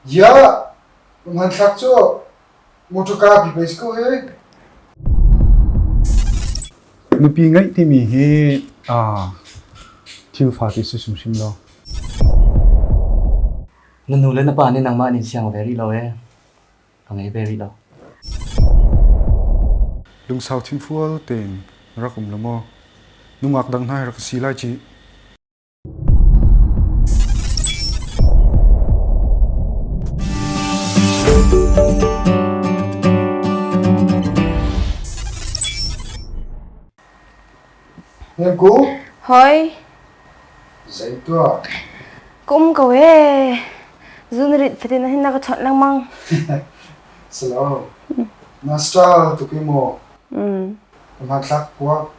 Iah, hmanthlak cu motorka pi pei si ko hi. Nupi ngeih timi hi thil fate si hrimhrim lo. Na nu le na pa nih nangmah nih siang ve rih lo ee. Ka ngei ve rih lo. Lungsau thinfual tein rak um la maw? Nungak dang hna hi rak si lai cih. Hnemku. Hoi. Zei tuah? Ka um ko ee. Zun rit fatin hin na ka chawnh lengmang. Salo. Na star tuk i maw? Ka hmanthlak phuah.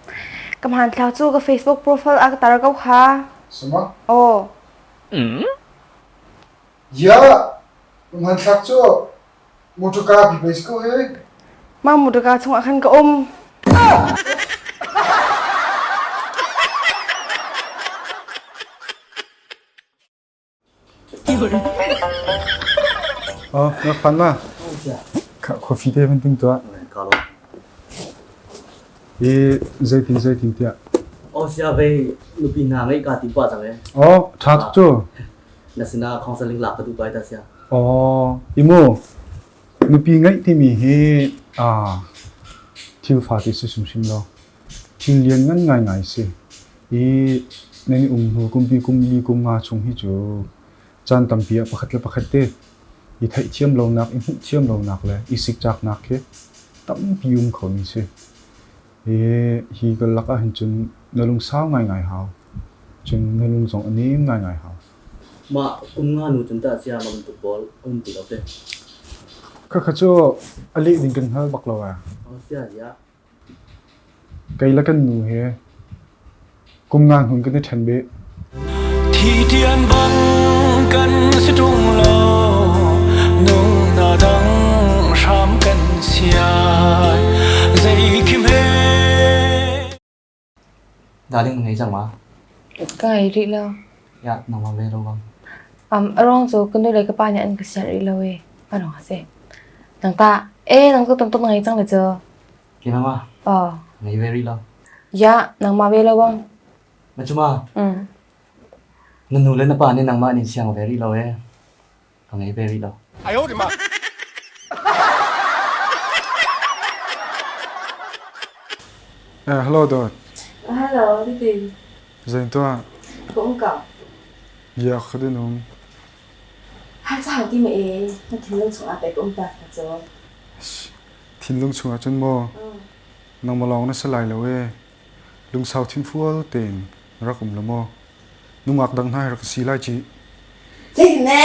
Ka hmanthlak cu ka Facebook profile ah ka tar ko kha. Sama? Aw. Ya, hmanthlak cu motorka pi pei si ko hi. Mah motorka chungah khan ka um. Oh, na phan ma? Coffee te van ting tuah. I zeitin zeitin tiah. Oh sia vei nupi hna ngei ka ti pa cang e. Oh, tha tuk cu. Na sinah counseling lak ka duh bai ta sia. Oh, imu nupi ngeih timi hi thil fate si hrimhrim lo. Thil lian ngan ngaingai si. I nan i um hnu kumpi kum li kum nga chung hi cu caan tampi ah pakhat le pakhat te i theihthiam lonak, i hmuhthiam lonak le i sikcaknak khi tampi um khomi si. Hi hi ka lak ahhin cun na lungsau ngaingai hau. Cun na lung zong a nem ngaingai hau. Mah kum nga nu cun tah sia ma bantuk pawl um ti lo te. Khakha cu a leh ding kan hngal bak lo ee. Oh sia ya. Kei le kan nu he kum nga hnun kan i ṭhen beh. Thi tian bang kan si ṭung lo, nung na dang hram kan siai. Zei khi hme Darling na ngei cang ma? Ka ngei rih lo. Ya, nangmah ve lo bang. A ruang cu ka nu le ka pa nih an ka sianh rih lo i a ruang a si. Nang tah, ee nang cu tam tuk na ngei cang le cu. Keimah ma? Aw. Ngei ve rih lo. Ya, nangmah ve lo bang. Na cu ma? Mm. Na nu le na pa nih nangmah nih siang ve rih lo ee. Ka ngei ve rih lo. Hello dawt. Hello, Didi. Zein tuah? Ka um ko. Ya ka din um. Ha ca ti ma e, na thinlung chungah teh ka um tak na cu. Thinlung chungah cun maw? Nangmah lawng na si lai lo ee. Lungsau thinfual tein rak um la maw? Nungak dang hna hi rak si lai cih. Zeitin ne?